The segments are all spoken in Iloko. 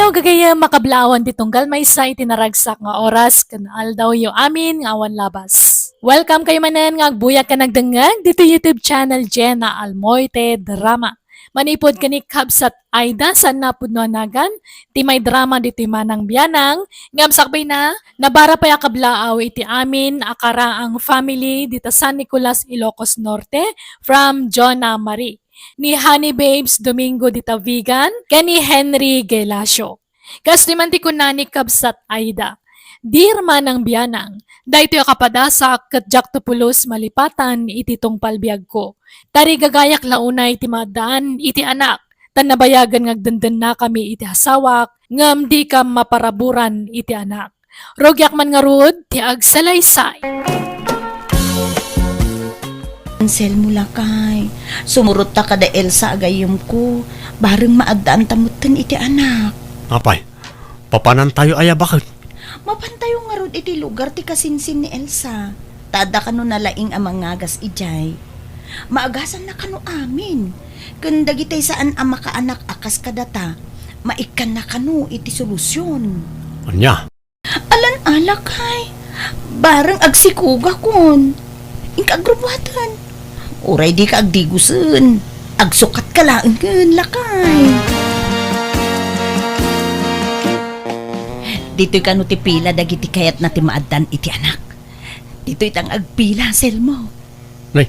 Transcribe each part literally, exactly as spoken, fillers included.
Gagayyem, makablaawan ti tunggal maysa iti naragsak nga oras ken aldawyo amin nga awan labas. Welcome kayo manen nga agbuyak ken agdengngeg ditoy YouTube channel Jenna Almoite Drama. Manipud ken ni Kabsat Aida, saan a pudno a nagan ti maidrama ditoy Manang Bianang, ngem sakbayna, nabara pay a kablaaw iti amin a karaang family dita San Nicolas, Ilocos Norte, from Jonah Marie, ni Honey Babes Domingo dita Vigan, ken ni Henry Gelacio. Kastoy man ti kuna ni Kabsat Aida, "Dear Manang Bianang, daytoy a kapadasak ket diakto pulos malipatan iti tungpal biagko. Tarigagayak la unay ti maaddaan iti anak, ta nabayagen nga agdendennakami iti asawak, ngem dikam maparaburan iti anak. Rugiak man ngarud ti agsalaysay." Anselmo, lakay, sumurotta kada Elsa a gayyemko, bareng maaddaanta metten iti anak. Apay, papanantayo aya baket? Mapantayo ngarud iti lugar ti kasinsin ni Elsa. Ta adda kano nalaing a mangagas idiay. Maagasanna kano amin. Ken dagiti saan a makaanak a kas kadata, maikkanna kano iti solusion. Ania? Alan a, lakay. Bareng agsikogakon. Inka agrubuaten. Uray dika agdigosen. Agsukatka laengen, lakay. Ditoy kano ti pila dagiti kayatna ti maaddaan iti anak. Ditoy tang agpila, Selmo. Nay,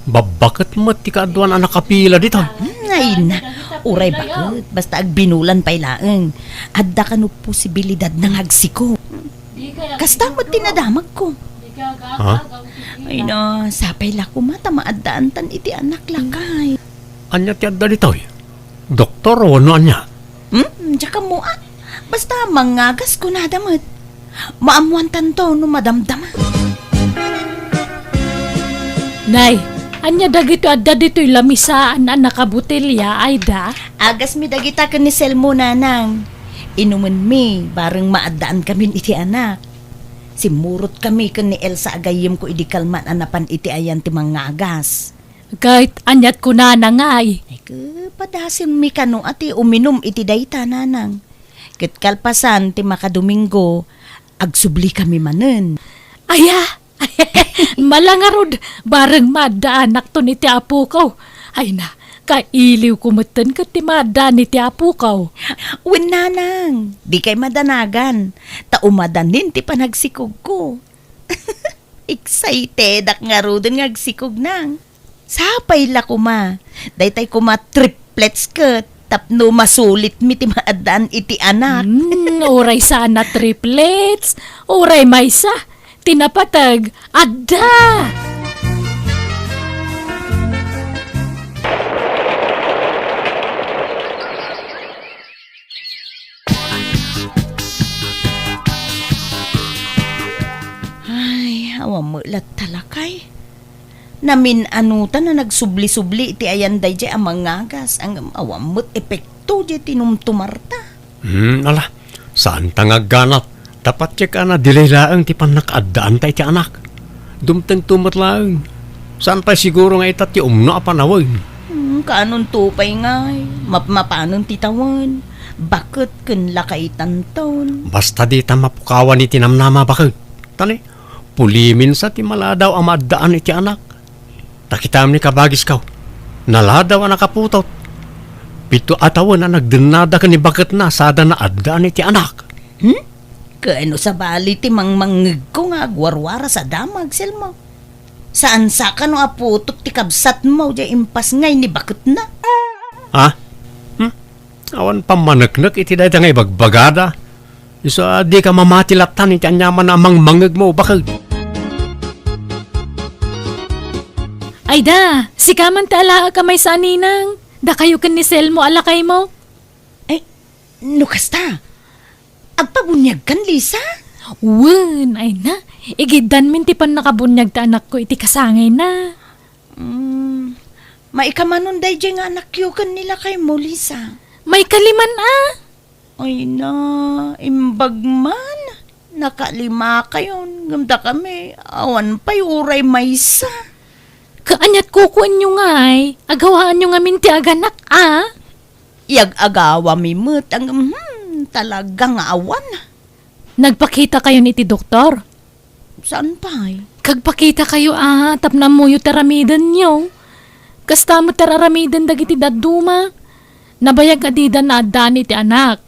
babbaket met ti kaaduan a nakapila ditoy. Hmm, ay na, uray baket, basta agbinulan pay laeng. Adda kano posibilidad nga agsiko. Kasta met ti nadamagko. Ha? Ay na, sapay la koma ta maaddaantan iti anak, lakay. Ania ti adda ditoy? Doktor wenno ania? Hmm, diak ammo a. Basta mangagas kunada met. Maammoantanto no madamdama. Nay, ania dagitoy adda ditoy lamisaan a nakabotelya, Aida? Agasmi dagita ken ni Selmo, nanang. Inumenmi, bareng maaddaan kamin iti anak. Simmurot kami ken ni Elsa a gayyemko idi kalman a napan iti ayan ti mangagas. Ket aniat kunana ngay? Ay, ke, padasenmi kano a ti uminum iti dayta, nanang. Ket kalpasan ti makadomingo, agsubli kami manen. Aya, mala ngarud, bareng maaddaanakton iti apokaw. Ay na, kailiwko metten ket ti maaddaan iti apokaw. Wen, nanang, dikay madanagan, ta umadanin ti panagsikogko. Excitedak ngaruden nga agsikog, nang. Sapay la koma. Daytay koma triplets ket tapno masulitmi ti maaddaan iti anak. Hmm, uray saan a triplets, uray maysa, ti napateg, adda! Ay, awan met latta, lakay. Namin-anutan a nagsubli-subli iti ayan daydiay a mangagas, ngem awan met epekto diay tinumtumarta. Hmm, ala, saanta nga agganat. Ta patgek a nadilaylay laeng ti pannakaaddaanta iti anak. Dumtengto met laeng. Saan pay siguro nga ita ti umno a panawen. Hmm, kaanonto pay ngay, mapmapanen ti tawen, baket ken lakaytanton. Basta dita mapukawan iti namnama, baket. Ta ne, pulimin sa ti maladaw a maaddaan iti anak. Ta kitaem ni kabagiskaw, naladaw a nakaputot. Pito a tawen a nagdennada ken ni baketna sada naaddaan iti anak. Hmm? Kaano sabali ti mangmangngegko nga agwarwaras a damag, Selmo? Saan sa kano a putot ti kabsatmo diay impasngay ni baketna? Ha? Hmm? Awan pammaneknek iti dayta nga ibagbagada. Isu a dika mamati lattan iti aniaman a mangmangngegmo, baket. Ay da, sika man ti alaek a maysa a ninang. Dakayo ken ni Selmo a lakaymo. Ay, no kasta, agpabuniagkan, Lisa? Wen, ay na. Igiddanmin ti pannakabuniag ti anakko iti kasangayna. Mm, maikamanon daydiay nga anakyo ken ni lakaymo, Lisa? Maikaliman a. Ay na, imbag man. Nakalima kayon, ngem dakami, awan pay uray maysa. Kaaniat kukuenyo ngay, agawaanyo ngamin ti aganak a? Yag-agawami met, ang, hmm, Talaga nga awan. Nagpakitakayon iti doktor? Saan pay? Kagpakitakayo a, tapno ammoyo ti aramidenyo. Kasta met ti aramiden dagiti dadduma. Nabayag a dida naaddaan iti anak.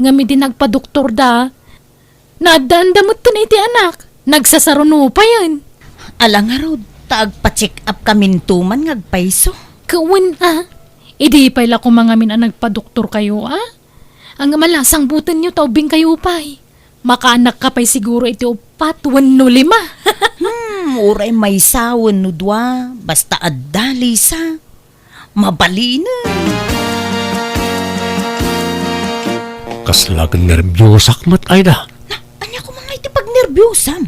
Ngem idi nagpadoktorda, naaddaanda metten iti anak. Nagsasaruno payen. Ala ngarud, ta agpa-check up kaminto man nga agpayso. Kawen a. Idi pay la koma ngamin a nagpadoktorkayo a? Ang malasangbutenyo ta ubbingkayo pay. Makaanakka pay siguro iti uppat wenno lima. Hmm, uray maysa wenno dua, basta adda, Lisa. Mabalinen. Kasla nerbiusak met, Aida. Na, ania koma nga iti pagnerbiusam?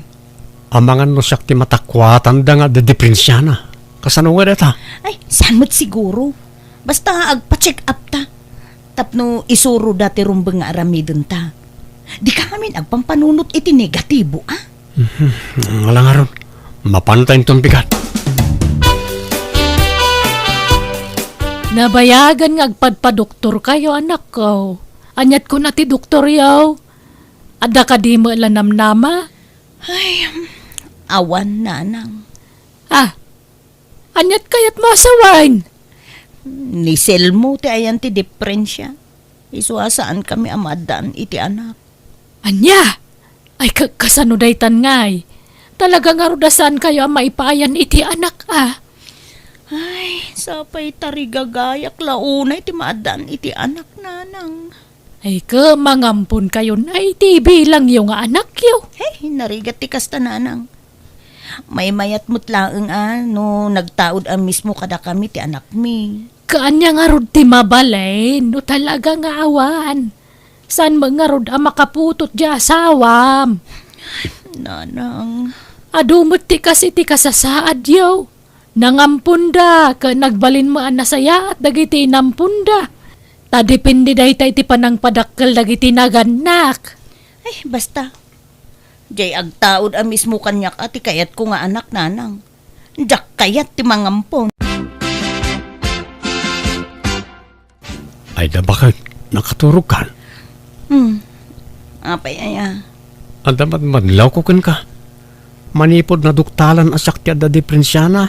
Amangan no siak ti matakuatanda nga adda diprensiana. Kasano nga data? Ay, saan met siguro? Basta agpa-check up ta. Tapno isuroda ti rumbeng nga aramidenta. Dika ngamin agpampanunot iti negatibo, a? Mhm. Ala ngarud, mapanta inton bigat. Nabayagan nga agpadpadoktorkayo, anakko. Aniat kuna ti doktoryo? Adda kadi met la namnama? Ay, awan, nanang. Ah, aniat kayatmo a sawen? Ni Selmo ti ayan ti diprensia. Isu a saankami a maaddaan iti anak. Ania? Ay, ka-, kasano daytan ngay? Talaga ngarud a saankayo a maipaayan iti anak a? Ay, sapay tarigagayak la unay ti maaddaan iti anak, nanang. Ay, ket mangamponkayon a iti ibilangyo nga anakyo. Hey, narigat ti kasta, nanang. Maymayat met laeng a no nagtaud a mismo kadakami ti anakmi. Kaanya ngarud ti mabalin no talaga nga awan. Saan met ngarud a makaputot diay asawam? Nanang. Adu met ti kas iti kasasaadyo. Nangamponda, ket nagbalin met a nasayaat dagiti inamponda. Ta depende dayta iti panangpadakkel dagiti nagannak. Ay, basta. Diay agtaud a mismo kaniak a ti kayatko nga anak, nanang. Diak kayat ti mangampon. Ay da, baket, nakaturogkan? Hmm. Apay aya? Adda madmadlawko kenka. Manipud naduktalan a siak ti adda diprensiana,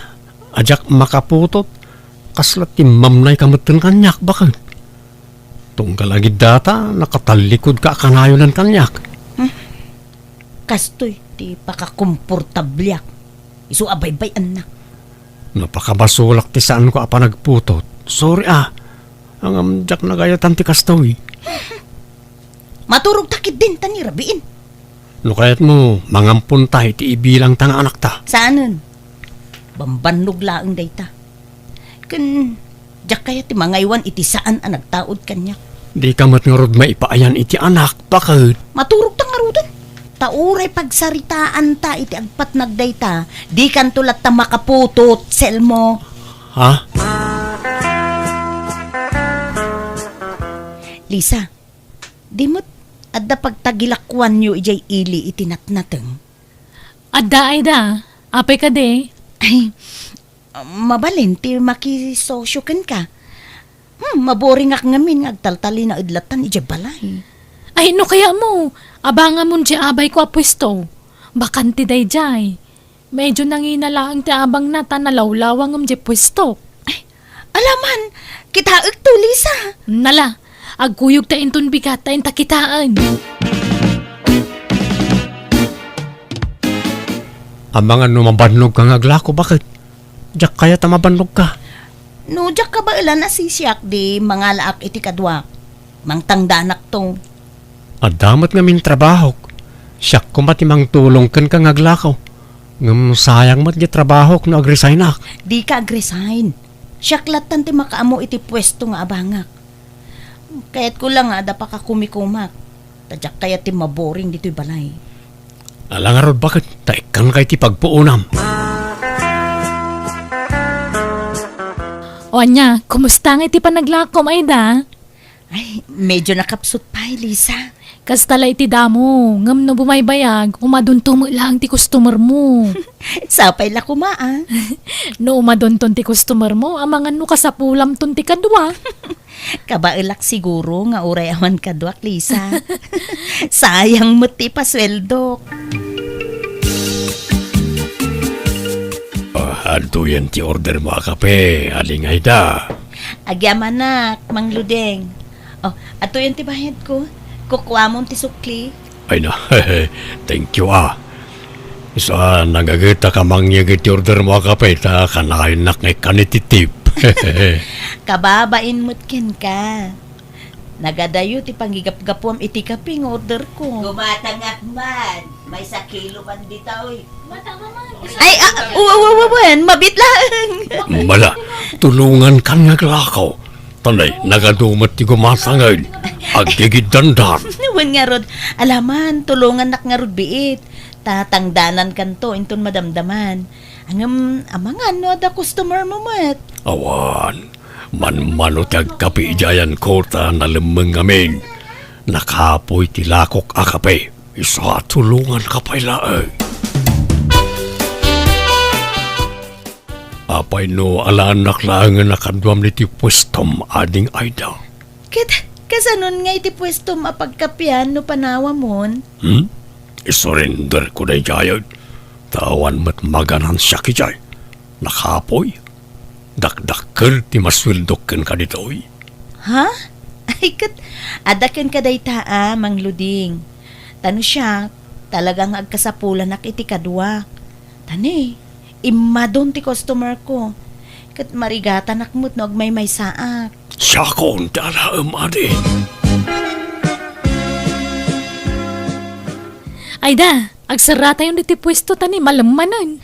a diak makaputot, kasla timmamnayka metten kaniak, baket. Tunggal agidda ta, nakatallikudka a kanayonen kaniak. Hmm. Kastoy ti pakakomportabliak. Isu a baybay-annak. Napakabasolak ti saanko a panagputot. Sorry a. Ngem diak nagayatan ti kastoy. Maturogta ketdin ta ni rabiin. No kayatmo, mangamponta iti ibilangta nga anakta. Saanen. Bambannog laeng dayta. Ken diak kayat ti mangaywan iti saan a nagtaud kaniak. Dika met ngarud maipaayan iti anak, baket. Maturogta ngaruden. Ta uray pagsaritaanta iti agpatnag dayta, dikanto latta makaputot, Selmo. Ha? Lisa, di met adda pagtagilakuanyo idiay ili iti natnateng? Adda, Aida. Apay kadi? Ay, mabalin ti makisosio kenka. Hmm, maboringak ngamin nga agtaltalinaed lattan idiay balay. Ay, no kayatmo, abangamon diay abayko a puesto. Bakante daydiay. Medyo nangina laeng ti abangna ta nalawlawangem diay puesto. Ay, alaman, kitaekto, Lisa. Nala, agkuyogta inton bigat ta inta kitaen. Amangan no mabannogka nga aglako, baket? Diak kayat a mabannogka. No diak kabaelan a sisiak, di mangalaak iti kaduak. Mangtangdanakto. Adda met ngamin trabahok. Siak koma ti mangtulong kenka nga aglako. Ngem sayang met ti trabahok no agresignak. Dika agresign. Siak lattan ti makaammo iti puesto nga abangak. Kayatko la nga adda pakakumikumak. Ta diak kayat ti maboring ditoy balay. Ala ngarud, baket, ta ikkanka iti pagpuonam. O ania, kumusta nga iti panaglakom, Aida? Ay, medyo nakapsut pay, Lisa. Kasta la iti damo, ngem no bumaybayag, umadonto met laeng ti customermo. Sapay la koma, a. No umadonton ti customermo, amangan no kasapulamton ti kadua. Kabaelak siguro nga uray awan kaduak, Lisa. Sayang met ti ipasueldok. Ah, adtoyen ti order mo a kape, Aling Aida. Agyamanak, Mang Ludeng. Oh, adtoyen ti bayadko. Kukuamon ti sukli. Ay na, thank you, ah. Isu a, nagagetak a mangyeg iti order mo a kape, ta kanayonnak nga ikkan iti tip. Kababain met kenka. Nagadayo ti pangigapgapuam iti kape nga order ko. Gumatangak man, maysa kilo man ditoy. Ay, ah, wa, wa, wa, wen, mabit laeng. Mala, tulongankan nga aglako. Tanay, nagadu met ti gumatangen. Aggigiddandan. Wen ngarud, alaman, tulongannak ngarud biit. Ta tangdanankanto inton madamdaman. Ngem, amangan no adda customer mo met. Awan. Manmano ti agkape idiay ayanko ta nalemmeng ngamin. Nakapoy ti lakok a kape. Isu a tulonganka pay laeng. Apay no alaennak laengen a kaduam iti puestom, Ading Aida? Ket kasanon nga iti puestom a pagkapian no panawamon? Hmm? Isurrenderko daydiay, ta awan met maganansiak idiay. Nakapoy. Dakdakkel ti masueldok kenka ditoy. Ha? Ay, ket adda kenka dayta a, Mang Luding. Ta no siak, talaga nga agkasapulanak iti kaduak. Ta ni, immadon ti customer ko. Ket marigatanak met no agmaymaysaak. Siakon ti alaem, adi. Aida, agserratayon iti puesto ta ni malemmanen.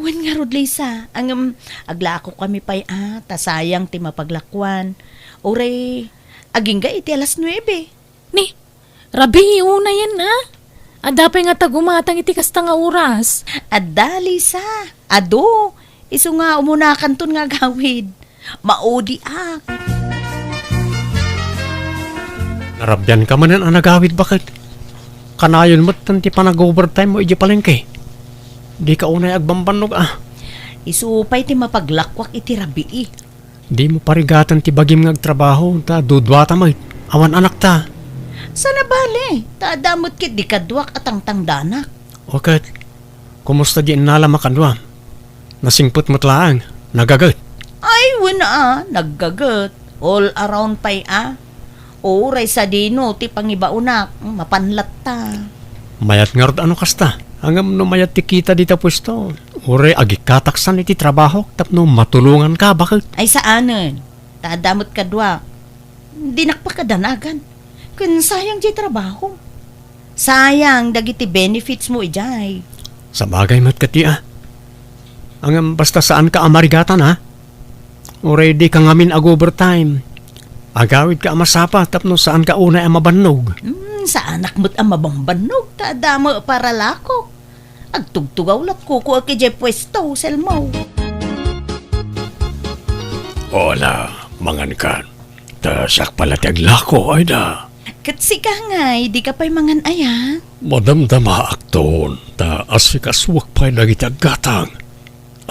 Wen ngarud, Lisa, ngem aglakokami pay a, ta sayang ti mapaglakuan. Uray, agingga iti alas nuebe. Ni, rabii unayen a? Adda pay ngata gumatang iti kasta nga oras? Adda, Lisa. Adu, isu nga umunakanton nga agawid. Maudiak. Narabianka manen a nagawid, baket? Kanayon met ti panag-overtime mo idiay palengke. Dika unay agbambannog a. Isu pay ti mapaglakuak iti rabii. Dimo parigaten ti bagim nga agtrabaho, ta duduata met. Awan anakta. Saan a bale, ta adda met ketdi kaduak a tangtangdanak. O ket, kumusta di innalam a kaduam? Nasingpet met laeng, nagaget. Ay, wen a, naggaget. All around pay a. Uray sadino ti pangibaonak, mapan latta. Mayat ngarud a no kasta. Ngem no mayat ti kita dita puesto, uray agikkataksan iti trabahok tapno matulonganka, baket? Ay, saanen. Ta adda met kaduak. Dinak pakadanagan. Ken sayang diay trabaho. Sayang dagiti benefits mo idiay. Sabagay met ketdi a. Ngem basta saanka a marigatan a. Uray dika ngamin ag-overtime. Agawidka a masapa tapno saanka unay a mabannog. Hmm, saanak met a mabambannog ta adda met paralako. Agtugtugaw lat kukuek idiay puesto, Selmo. Hola, mangankan. Ta siak pay la ti aglako, Aida. Ket sika ngay, dika pay mangan aya? Madamdamaakton, ta asikasuek pay dagiti aggatang.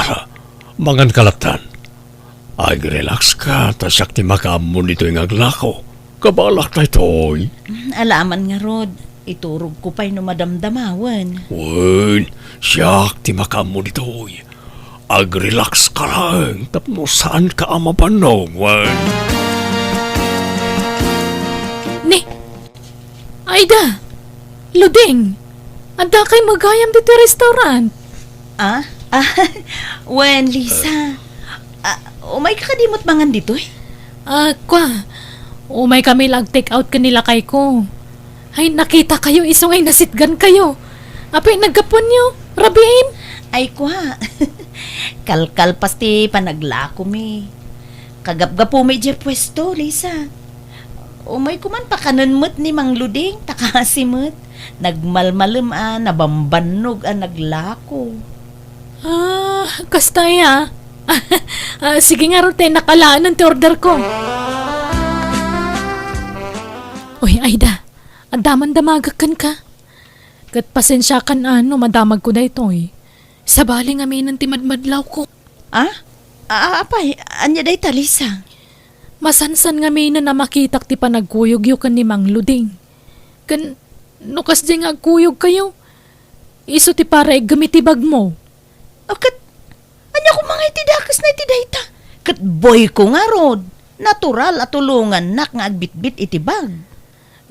Ala, manganka lattan. Agrelaxka, ta siak ti makaammo ditoy nga aglako. Kabaelak daytoy. Mm, alaman ngarud, iturogko pay no madamdamawen. Wen, siak ti makaammo ditoy. Agrelaxka laeng tapno saanka a mabannog, wen. Ni, Aida, Luding, adda kay magayam ditoy restaurant? Ah? Ah, wen, Lisa. Ah, umay ka kadi met mangan ditoy? Ah, kwa, umay kami la ag-take out ken ni lakay ko. Ay, nakita kayo, isu ngay nasitgan kayo. Apay, naggapuanyo, rabiin? Ay, kwa. Kalkalpas ti panaglakomi. Kagapgapumi idiay puesto, Lisa. Umay koman pakanen met ni Mang Luding, ta kasi met. Nagmalmalem a nabambannog a naglako. Ah, kasta aya. Ah, sige ngarud, ta nakalaenen ti order ko. Uy, Aida, adda man damagek kenka. Ket pasensiakan a no madamagko daytoy. Sabali ngaminen ti madmadlawko. Ah? Ah, apay, ania dayta, Lisa? Masansan ngamin a makitak ti panagkuyogyo ken ni Mang Luding. Ken no kasdiay nga agkuyogkayo, isu ti para iggem iti bagmo. O ket, ania koma nga iti dakesna iti dayta? Ket boyko ngarud, natural a tulongannak nga agbitbit iti bag.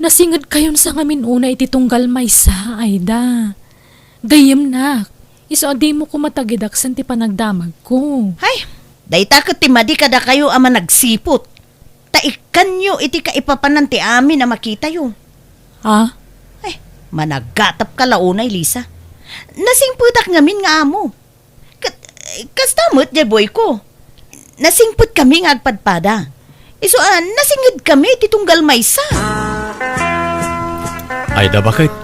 Nasingedkayon sa ngamin unay iti tunggal maysa, Aida. Gayyemnak, isu a dimo koma tagidaksen ti panagdamagko. Hay, dayta ket ti madi kadakayo a managsiput. Ta ikkanyo iti kaipapanan ti amin a makitayo. Ah? Eh, managgatapka la unay, Lisa. Nasingpetak ngamin nga amo. Ket, eh, kasta met, jay boyko. Nasingpetkami nga agpadpada. Isu a, nasingedkami iti tunggal maysa. Aida, baket?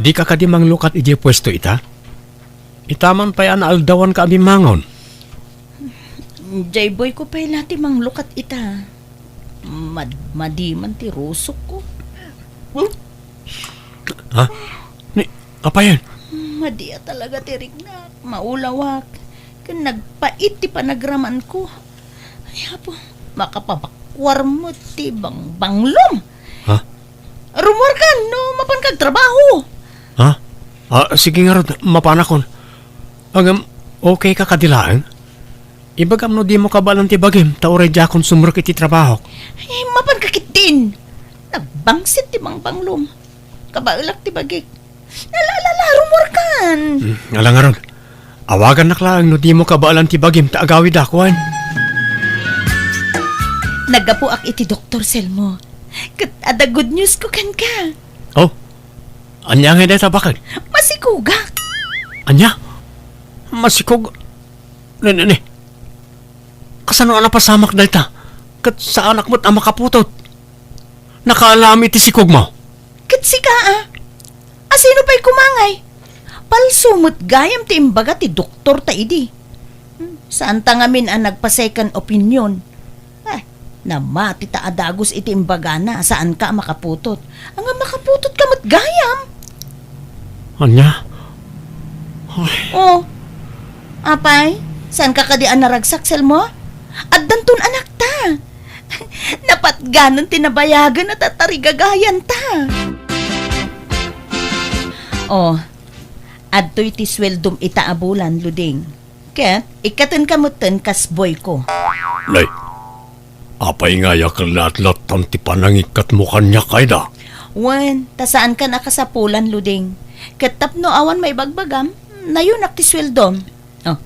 Dika kadi manglukat idiay puesto ita? Ita man pay a naaldawanka a bimmangon. Jay boyko pay la ti manglukat ita. Mad-, madi man ti rusokko. Ha? Ni, apayen? Madi a talaga ti riknak, maulawak, ken nagpait ti panagramanko. Ay, Apo, makapabakuar met ti bangbanglom. Ha? Rumuarkan no mapanka agtrabaho. Ha? Ah, sige ngarud, mapanakon. Ngem, okay ka kadi laeng? Ibagam no dimo kabaelan ti bagim, ta uray diakon sumrek iti trabahok. Eh, mapanka ketdin. Nagbangsit ti bangbanglom. Kabaelak ti bagik. Ala, ala, ala, rumuarkan. Hmm, ala ngarud. Awagannak laeng no dimo kabaelan ti bagim ta agawidak, wen? Naggapuak iti doktor, Selmo. Ket adda good news ko kenka. Oh, ania ngay dayta, baket? Masikogak. Ania? Masikog? Ne, ne, ne. Kasano a napasamak dayta? Ket saanak met a makaputot. Nakaalami ti sikogmo. Ket sika, a? Asino pay koma ngay? Palso met gayam ti imbaga ti doktor ta idi. Hmm, saanta ngamin a nagpa-second opinion. Eh, namati ta a dagus iti imbagana a saanka a makaputot. Anga makaputotka met gayam? Ania? Ay. Oh. Apay, saanka kadi a naragsak, Selmo? Addanton anakta. Napatganen ti nabayagen a tatarigagayanta. Oh, adtoy ti sueldom ita a bulan, Luding. Ket ikkatenka metten kas boyko. Nay, apay ngay a ket laatlaatan ti panangikkatmo kaniak, Aida? Wen, ta saankan a kasapulan, Luding. Ket tapno awan maibagbagam, nayonak ti sueldom. Oh.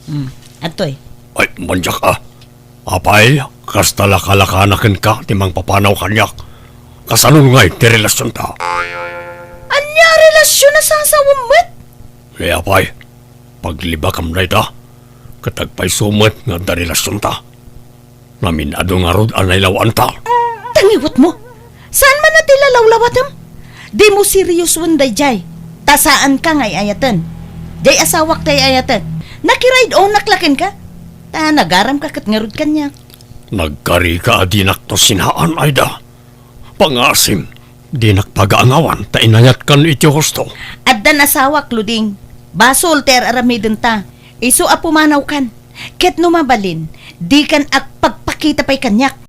Hmm. Adtoy. Ay, mandiak a. Apay, kasta la kalakana kenka ti mangpapanaw kaniak. Kasano ngay ti relasionta? Ania a relasion a sasawem met? Ni apay, paglibakam dayta, ket agpayso met nga adda relasionta. Namin-adu ngarud a nailawanta. Tangiwetmo! Saan man a ti lalawlawatem? Dimo seriosoen daydiay, ta saanka nga ay-ayaten. Diay asawak ti ay-ayaten. Nakiride on-ak la kenka. Ta nagaramka ket ngarud kaniak. Nagkarika a dinakto sinaan, Aida. Pangngaasim, dinak pagaangawan ta inayatkan iti husto. Addan asawak, Luding. Basol ti ar-aramidenta. Isu a pumanawkan. Ket no mabalin, dikan agpagpakita pay kaniak.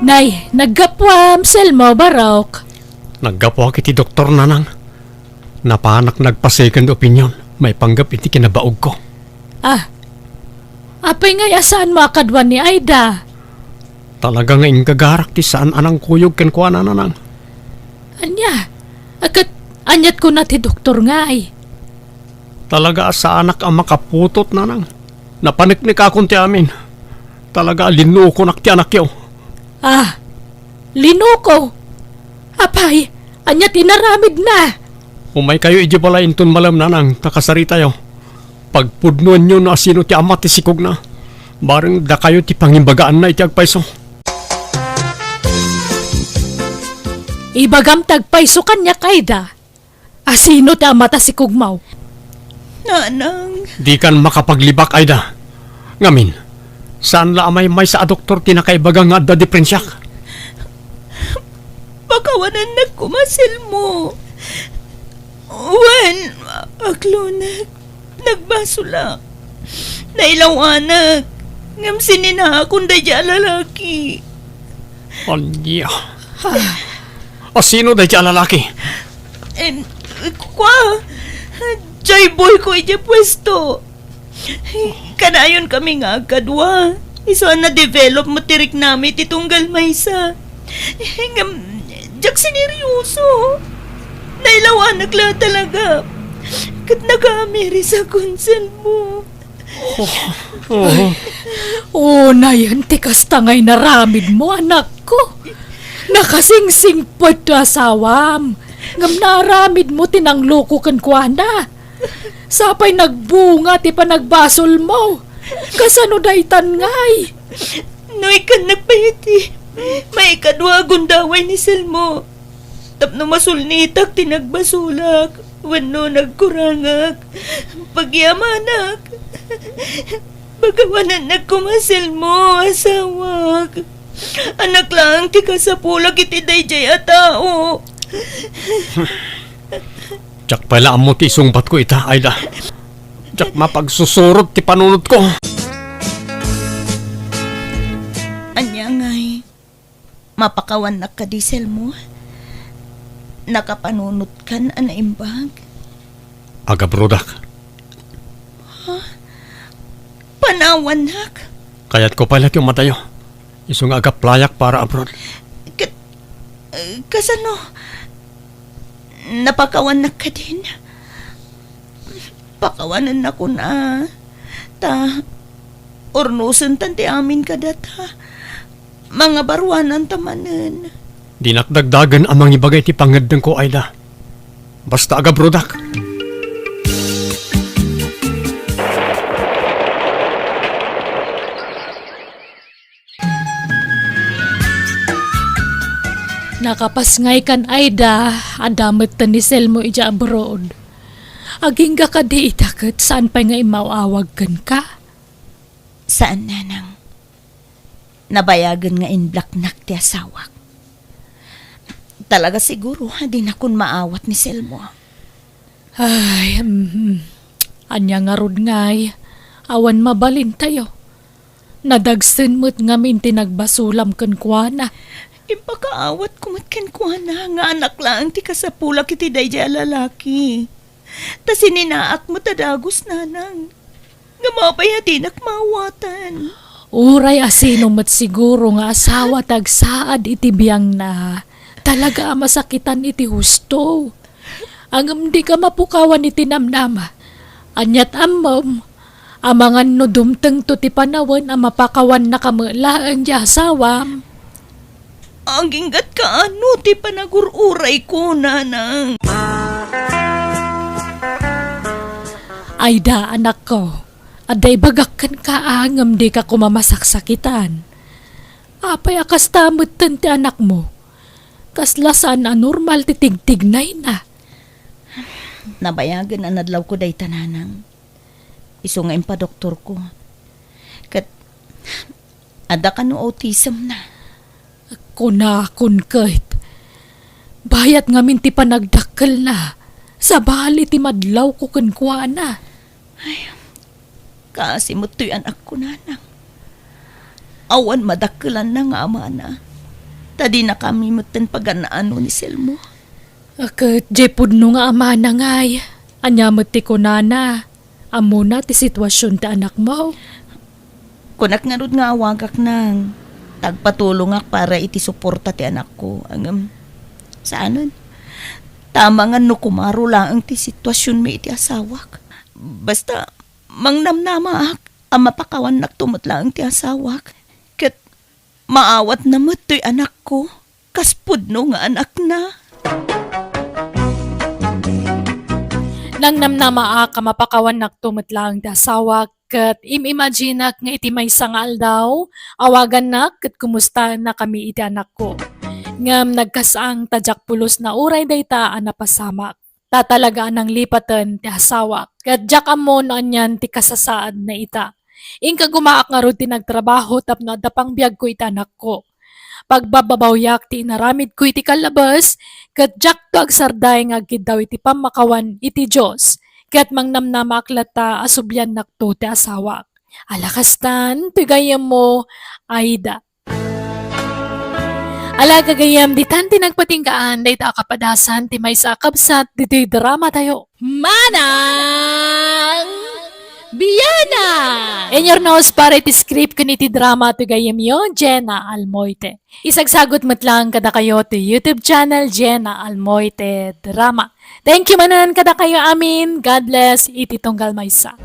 Nay, naggapuam, Selmo, barok. Naggapuak iti doktor, nanang. Napanak nagpa-second opinion maipanggep iti kinabaogko. Ah, apay ngay a saanmo a kaduan ni Aida? Talaga nga inggagarak ti saan a nangkuyog kenkuana, nanang. Ania? Ket aniat kuna ti doktor ngay? Talaga a saanak a makaputot, nanang. Napaneknekakon ti amin. Talaga a linukonak ti anakyo. Ah, linuko? Apay, ania ti inaramidna? Umaykayo idiay balay inton malem, nanang, ta kasaritayo. Pagpudnoenyo no asino ti ama ti sikogna. Bareng dakayo ti pangimbagaanna iti agpayso. Ibagam ti agpayso kaniak, Aida. Asino ti ama ta sikogmo? Nanang. Dikan makapaglibak, Aida. Ngamin, saan la a maymaysa a doktor ti nakaibaga nga adda diprensiak? Pakawanannak koma, Selmo. Wen, aklonek, nagbasolak. Nailawanak. Ngem sininaakon daydiay a lalaki. Ania? Asino daydiay a lalaki? Em, kua, jay boyko idiay puesto. Kanayon kami nga agkadua. Isu a na-develop met ti riknami ti tunggal maysa. Ngem, diak sineryoso. Nailawanak la talaga. Ket nakaamiris a konselmo. Oh. Unayen ti kasta nga inaramidmo, anakko. Nakasingsingpet ti asawam. Ngem naaramidmo ti nangloko kenkuana. Sapay nagbunga ti panagbasolmo. Kasano daytan ngay? No ikkannak pay iti maikadua a gundaway ni Selmo. Tapno masulnitak ti nagbasolak wenno nagkurangak, pagyamanak. Pagawanannak koma, Selmo, asawak. Annak laeng ti kasapulak iti daydiay a tao. Diak pay la ammo ti isungbatko ita, Aida. Diak mapagsusurot ti panunotko. Ania ngay? Mapakawannak kadi, Selmo? Nakapanunotkan a naimbag? Agabrodak. Ha? Panawannak? Kayatko pay la ti umadayo. Isu nga agaplayak para abroad. Ka-, eh, kasano? Napakawannak kadin? Pakawanennakon a. Ta, urnosentan ti amin kadata. Mangabaruananta manen. Dinak dagdagen a mangibaga iti pangngeddengko, Aida. Basta agabrodak. Nakapas ngay kan Aida, adda metten ni Selmo idiay abroad. Agingga kadi ita ket saan pay nga immaw-awag kenka? Saan, nanang. Nabayagen nga inblocknak ti asawak. Talaga siguro a dinakon maawat ni Selmo. Ay, mhm. Ania ngarud ngay? Awan mabalintayo. Nadagsen met ngamin ti nagbasolam kenkuana. Impakaawatko met kenkuana nga annak laeng ti kasapulak iti daydiay a lalaki. Ta sininaak met a dagus, nanang. Ngem apay a dinak maawatan? Uray asino met siguro nga asawa ti agsaad iti biangna, talaga a masakitan iti husto. Ngem dika mapukawan iti namnama. Aniat ammom, amangan no dumtengto ti panawen a mapakawannaka met laeng ti asawam. Aginggatka no ti panagur-urayko, nanang. Aida, anakko, adda ibagak kenka a ngem dika koma masaksakitan. Apay a kasta metten ti anakmo? Kasla saan a normal ti tigtignayna. Nabayagen a nadlawko dayta, nanang. Isu nga impadoktorko. Ket adda kano autism na. Kunakon ket, bayat ngamin ti panagdakkelna, sabali ti madlawko kenkuana. Ay, kaasi met toy anakko, nanang. Awan madakkelanna nga amana. Ta dinakami metten pagan-ano ni Selmo. Ket diay pudno nga amana ngay, ania met ti kunana? Ammona ti situasion ti anakmo? Kunak ngarud nga awagak, nang, ta agpatulongak para iti suporta ti anakko. Ngem, saanen. Ta amangan no kumaro laeng ti situasionmi iti asawak. Basta, mangnamnamaak a mapakawannakto met laeng ti asawak. Ket maawatna met toy anakko. Kas pudno nga anakna. Nangnamnamaak a mapakawannakto met laeng ti asawak, ket im-imaginak nga iti maysa nga aldaw, awagannak ket kumustaennakami iti anakko. Ngem nagkasang ta diak pulos na uray dayta a napasamak. Ta talaga a nanglipaten ti asawak, ket diak ammo no anian ti kasasaadna ita. Inka gumaak ngarud ti nagtrabaho tapno adda pangbiagko iti anakko. Pagbababawyak ti inaramidko iti kallabes, ket diakto agsarday nga agkiddaw iti pammakawan iti Dios, ket mangnamnamaak latta a subliannakto ti asawak. Ala kastan, ti gayyemmo, Aida. Ala gagayyem, ditan ti nagpatinggaan dayta a kapadasan ti maysa a kabsat ditoy drama tayo. Manang Biana! In your nose, para iti script ken iti drama ti gayyemyo, Jenna Almoite. Isagsagut met lang kadakayo ti YouTube channel, Jenna Almoite Drama. Thank you manen kadakayo amin. God bless iti tunggal maysa.